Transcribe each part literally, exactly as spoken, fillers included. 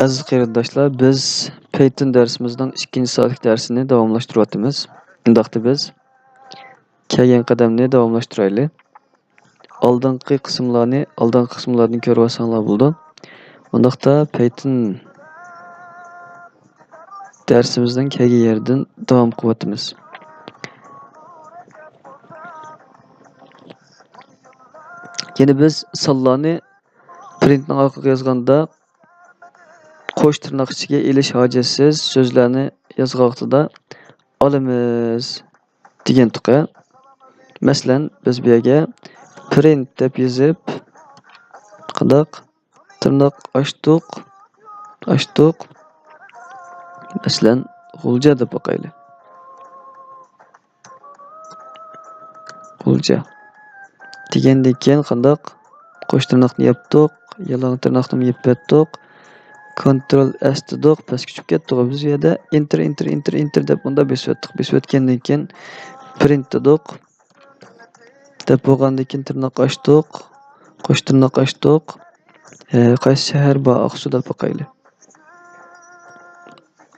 ئەزىز قېرىنداشلار، بىز پەيتۇن دەرسىمىزنىڭ ئىككىنچى سائەتلىك دەرسىنى داۋاملاشتۇرۇۋاتىمىز. ئۇنداقتا بىز كەلگەن قەدەمنى داۋاملاشتۇرايلى. ئالدىنقى قىسىملارنى ئالدىنقى قىسىملاردىن كۆرۈۋالساڭلار بولىدۇ. ئۇنداقتا پەيتۇن دەرسىمىزنىڭ كەلگەن يېرىدىن داۋام قىلىۋاتىمىز. يەنە بىز سانلارنى پرىنتنىڭ ئارقىغا يازغاندا، قوش تىرناق ئىچىگە ئېلىش ھاجەتسىز سۆزلەرنى يازغان ۋاقتىدا ئالىمىز دېگەنتۇق. مەسىلەن، بىز بۇ يەرگە پرىنت دەپ يېزىپ، قانداق؟ تىرناق ئاچتۇق، ئاچتۇق. مەسىلەن، غۇلجا دەپ باقايلى. غۇلجا دېگەندىن كېيىن قانداق؟ قوش تىرناقنى ياپتۇق، يالاڭ تىرناقنىمۇ يېپىۋەتتۇق. كونترول ئەس دېدۇق، پەسكە چۈشۈپ كەتتۇق. بىز بۇ يەردە ئېنتېر، ئېنتېر، ئېنتېر، ئېنتېر دەپ مۇنداق بېسىۋەتتۇق. بېسىۋەتكەندىن كېيىن پرىنت دېدۇق. دەپ بولغاندىن كېيىن تىرناق ئاچتۇق، قوش تىرناق ئاچتۇق. ئە، قايسى شەھەر بار؟ ئاقسۇ دەپ باقايلى.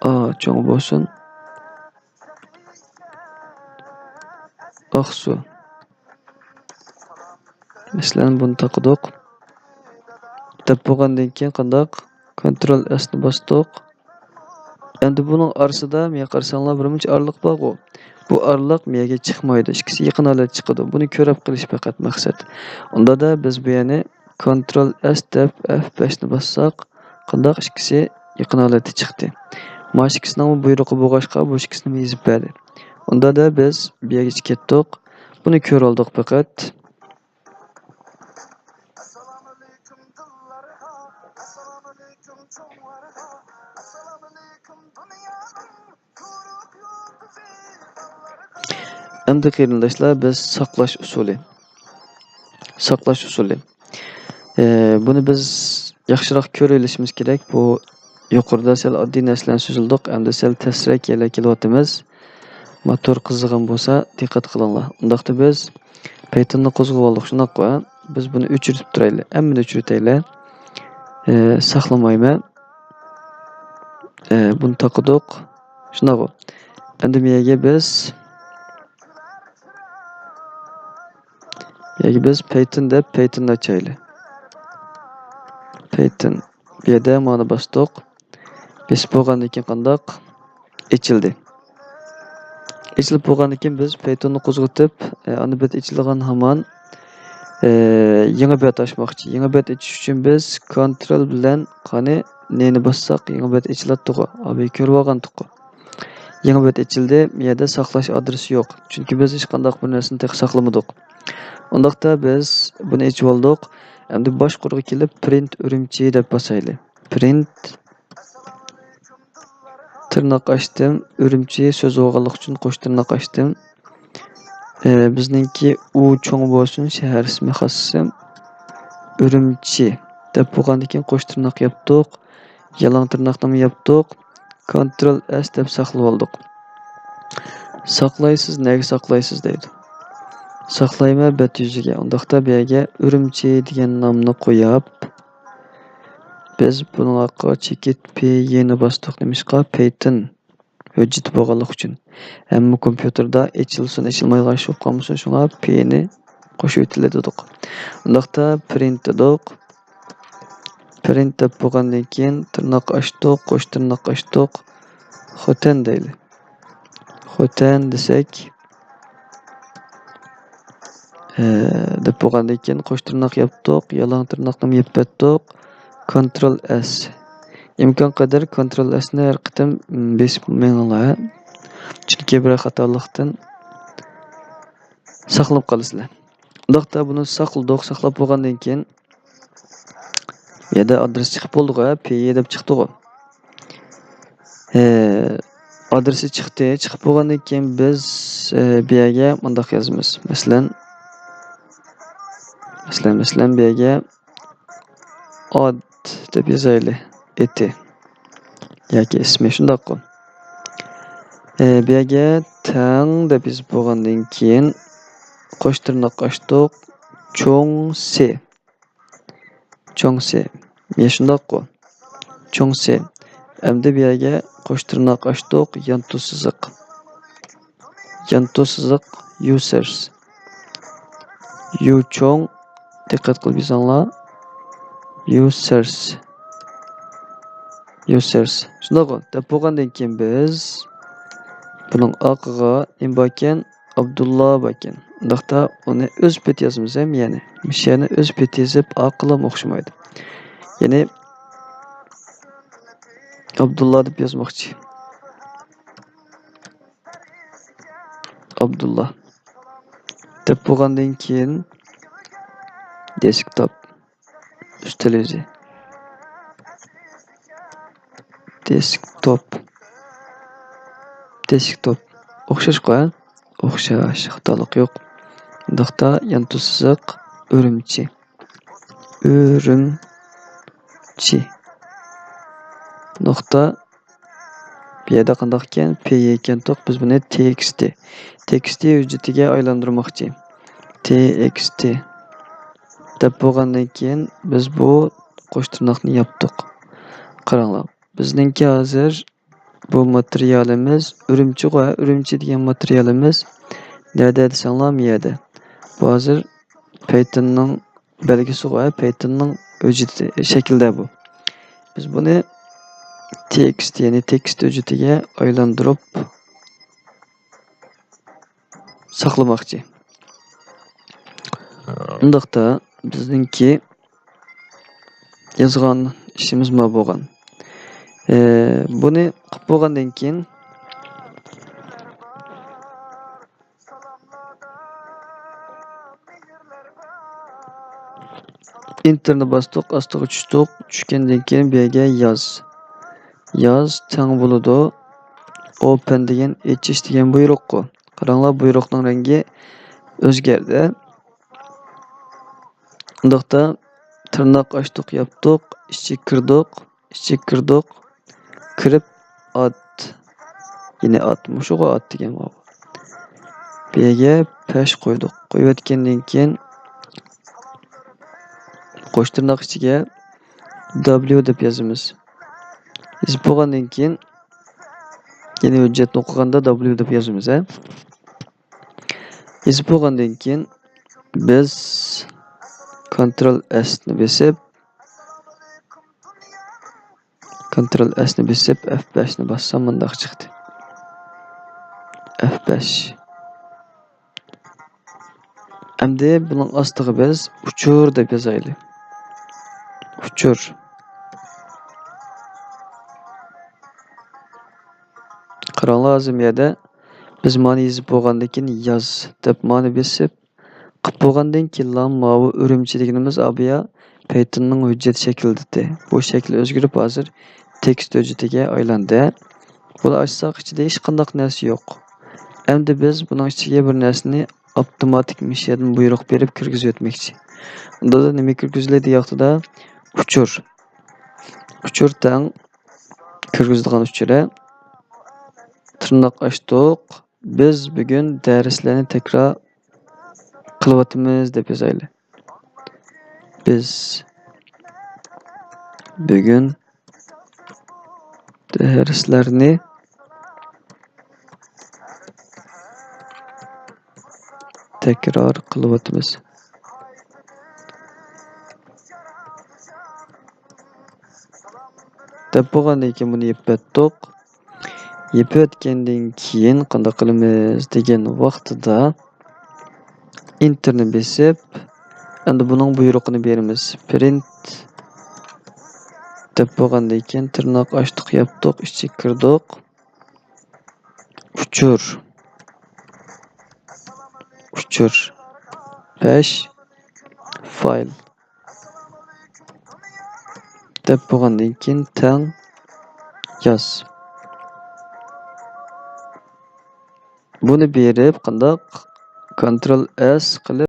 ئا چوڭ بولسۇن. ئاقسۇ. مەسىلەن، بۇنى تاقىدۇق. دەپ بولغاندىن كېيىن قانداق؟ كونترول ئەسنى باستۇق. ئەمدى بۇنىڭ ئارىسىدا مېنى قارىساڭلار، بىرمۇنچە ئارىلىق بارغۇ. بۇ ئارىلىق مېيەگە چىقمايدۇ. ئىككىسى يېقىن ھالەتتە چىقىدۇ. بۇنى كۆرۈپ قېلىش پەقەت مەقسەت. ئۇندا بىز بۇ يەرنى كونترول ئەس دەپ ئەف بەشنى باسساق، قانداق؟ ئىككىسى يېقىن ھالەتتە چىقتى. مانا ئىككىسىنىڭ بۇيرۇقى بولغاچقا، بۇ ئىككىسىنى يېزىپ بەردى. ئۇندا بىز بۇ يەرگىچە كەتتۇق. بۇنى كۆرۈۋالدۇق پەقەت. ئەمدى قېرىنداشلار، بىز ساقلاش ئۇسۇلى. ساقلاش ئۇسۇلى. ئە، بۇنى بىز ياخشىراق كۆرۈۋېلىشىمىز كېرەك. بۇ يۇقىرىدا سەل ئاددىي نەرسىلەرنى سۆزلىدۇق، ئەمدى سەل تەسرەك يەرلەرگە كېلىۋاتىمىز. موتور قىزىغان بولسا دىققەت قىلىڭلار. ئۇنداقتا بىز پەيتۇننى قوزغىۋالدۇق، شۇنداققۇ؟ بىز بۇنى ئۆچۈرۈپ تۇرايلى، ھەممىنى ئۆچۈرۈۋېتەيلى. ئە، ساقلىمايمەن. ئە، بۇنى تاقىدۇق. شۇنداققۇ؟ ئەمدى بۇ يەرگە بىز، بۇ يەرگە بىز پەيتۇن دەپ پەيتۇننى ئاچايلى. پەيتۇن. بۇ يەردە مانا باستۇق. بېسىپ بولغاندىن كېيىن قانداق؟ ئېچىلدى. ئېچىلىپ بولغاندىن كېيىن بىز پەيتۇننى قوزغىتىپ، ئە، ئانا بەت ئېچىلغان ھامان، ئە، يېڭى بەت ئاچماقچى. يېڭى بەت ئېچىش ئۈچۈن بىز كونترول بىلەن قانى نېنى باسساق يېڭى بەت ئېچىلاتتىغۇ. ئابى كۆرۈۋالغانتۇققۇ. يېڭى بەت ئېچىلدى. بۇ يەردە ساقلاش ئادرېسى يوق. چۈنكى بىز ھېچقانداق بىر نەرسىنى تېخى ساقلىمىدۇق. ئۇنداقتا بىز بۇنى ئېچىۋالدۇق. ئەمدى باش قۇرغا كېلىپ پرىنت ئۈرۈمچى دەپ باسايلى. پرىنت تىرناق ئاچتىم. ئۈرۈمچى سۆز بولغانلىقى ئۈچۈن قوش تىرناق ئاچتىم. ئى، بىزنىڭكى ئۇ چوڭ بولسۇن، شەھەر ئىسمى خاس ئىسىم. ئۈرۈمچى دەپ بولغاندىن كېيىن قوش تىرناق ياپتۇق. يالاڭ تىرناقنىمۇ ياپتۇق. كونترول ئەس دەپ ساقلىۋالدۇق. ساقلايسىز، نەگە ساقلايسىز دەيدۇ. ساقلايمەن بەت يۈزىگە. ئۇنداقتا بۇ يەرگە ئۈرۈمچى دېگەن نامنى قويۇپ، بىز بۇنىڭغا چېكىت پى يېنى باستۇق. نېمىشقا؟ پەيتۇن ھۆججىتى بولغانلىقى ئۈچۈن. ھەممە كومپيۇتېردا ئېچىلسۇن، ئېچىلمايدىغان ئىش بولۇپ قالمىسۇن، شۇڭا پى نى قوشۇۋېتىلى دېدۇق. ئۇنداقتا پرىنت دېدۇق. پرىنت دەپ بولغاندىن كېيىن تىرناق ئاچتۇق، قوش تىرناق ئاچتۇق. خوتەن دەيلى. خوتەن دېسەك، ئە، دەپ بولغاندىن كېيىن قوش تىرناق ياپتۇق، يالاڭ تىرناقنىمۇ يېپىۋەتتۇق. كونترول ئەس. ئىمكان قەدەر كونترول ئەس نى ھەر قېتىم، م، بېسىپ مېڭىڭلار. چۈنكى بىرەر خاتالىقتىن ساقلىنىپ قالىسىلەر. ئۇنداقتا بۇنى ساقلىدۇق، ساقلاپ بولغاندىن كېيىن يەردە ئادرېس چىقىپ بولدىغۇ، پى يى دەپ چىقتىغۇ. ھە، ئادرېسى چىقتى. چىقىپ بولغاندىن كېيىن بىز، ئە، بۇ يەرگە مۇنداق يازىمىز. مەسىلەن، مەسىلەن، مەسىلەن، بۇ يەرگە ئاد دەپ يازايلى. ئېتى ياكى ئىسمى، شۇنداققۇ. ئە، بۇ يەرگە تەڭ دەپ يېزىپ بولغاندىن كېيىن قوش تىرناق ئاچتۇق. چوڭ سې. چوڭ سې. يا شۇنداققۇ؟ چوڭ سې. ئەمدى بۇ يەرگە قوش تىرناق ئاچتۇق. يانتۇ سىزىق. يانتۇ سىزىق users. يۇ چوڭ. دىققەت قىلىپ يېزىڭلار. users. users. شۇنداققۇ؟ دەپ بولغاندىن كېيىن بىز بۇنىڭ ئارقىغا نېمە باركەن؟ ئابدۇللا باركەن. ئۇنداقتا ئۇنى ئۆز پېتى يازىمىز ھەم يەنى. مۇشۇ يەرنى ئۆز پېتى يېزىپ ئارقىلام ئوخشىمايدۇ. يەنى ئابدۇللا دەپ يازماقچى. ئابدۇللا. دەپ بولغاندىن كېيىن دېسكتوپ. ئۈستەل يۈزى. دېسكتوپ. دېسكتوپ. ئوخشاشقۇ، ھە؟ ئوخشاش، خاتالىق يوق. ئۇنداقتا يانتۇ سىزىق ئۈرۈمچى. ئۈرۈمچى. نۇقتا. بۇ يەردە قانداقكەن؟ پې ئىكەنتۇق، بىز بۇنى تې ئېكىس تې. تې ئېكىس تې ھۆججىتىگە ئايلاندۇرماقچى. تې ئېكىس تې. دەپ بولغاندىن كېيىن بىز بۇ قوش تىرناقنى ياپتۇق. قاراڭلار، بىزنىڭكى ھازىر بۇ ماتېرىيالىمىز ئۈرۈمچىغۇ، ھە، ئۈرۈمچى دېگەن ماتېرىيالىمىز نەدە دېسەڭلار، مۇ يەردە. بۇ ھازىر پەيتىننىڭ بەلگىسىغۇ، ھە، پەيتىننىڭ ھۆججىتى شەكلىدە بۇ. بىز بۇنى تېكىست، يەنى تېكىست ھۆججىتىگە ئايلاندۇرۇپ ساقلىماقچى. ئۇنداقتا بىزنىڭكى يازغان ئىشىمىز ما بولغان. ئە، بۇنى قىلىپ بولغاندىن كېيىن، ئېنتېرنى باستۇق، ئاستىغا چۈشتۇق. چۈشكەندىن كېيىن بۇ يەرگە ياز. ياز تەڭ بولىدۇ ئوپېن دېگەن، ئېچىش دېگەن بۇيرۇققۇ. قاراڭلار، بۇيرۇقنىڭ رەڭگى ئۆزگەردى. ئۇنداقتا تىرناق ئاچتۇق، ياپتۇق، ئىچىگە كىردۇق، ئىچىگە كىردۇق، كىرىپ ئات، يەنى ئات، مۇشۇغا ئات دېگەن بار. بۇ يەرگە پەش قويدۇق. قويۇۋەتكەندىن كېيىن قوش تىرناق ئىچىگە دابليۇ دەپ يازىمىز. يېزىپ بولغاندىن كېيىن، يەنى ھۆججەتنى ئوقۇغاندا دابليۇ دەپ يازىمىز، ھە. يېزىپ بولغاندىن كېيىن بىز كونترول ئېسنى بېسىپ، كونترول ئېسنى بېسىپ، ئەف بەشنى باسسام مۇنداق چىقتى. ئەف بەش. ئەمدى بۇنىڭ ئاستىغا بىز ئۇچۇر دەپ يازايلى. ئۇچۇر. قاراڭلار، ھازىر بۇ يەردە بىز مانى يېزىپ بولغاندىن كېيىن ياز دەپ مانى بېسىپ، قىلىپ بولغاندىن كېيىنلا ماۋۇ ئۈرۈمچى دېگىنىمىز ئابىيا پەيتىننىڭ ھۆججەت شەكلىدىتى. بۇ شەكلى ئۆزگىرىپ ھازىر تېكىست ھۆججىتىگە ئايلاندى. بۇنى ئاچساق ئىچىدە ھېچقانداق نەرسە يوق. ئەمدى بىز بۇنىڭ ئىچىگە بىر نەرسىنى ئاپتوماتىك مىشىدىن بۇيرۇق بېرىپ كىرگۈزۈۋەتمەكچى. ئۇندا نېمە كىرگۈزۈلىدۇ دېگەن ۋاقتىدا ئۇچۇر. ئۇچۇر تەڭ كىرگۈزىدىغان ئۇچۇرى. تىرناق ئاچتۇق. بىز بۈگۈن دەرسلەرنى تەكرار قىلىۋاتىمىز دەپ يازايلى. بىز بۈگۈن دەرسلەرنى تەكرار قىلىۋاتىمىز. دەپ بولغاندىن كېيىن بۇنى يېپىۋەتتۇق. يېپىۋەتكەندىن كېيىن قانداق قىلىمىز دېگەن ۋاقتىدا، ئېنتېرنى بېسىپ، ئەمدى بۇنىڭ بۇيرۇقىنى بېرىمىز. پرىنت دەپ بولغاندىن كېيىن، تىرناق ئاچتۇق، ياپتۇق، ئىچىگە كىردۇق. ئۇچۇر. ئۇچۇر. پەش. فايل. دەپ بولغاندىن كېيىن تەڭ ياز. بۇنى بېرىپ قانداق؟ كونترول ئېس قىلىپ.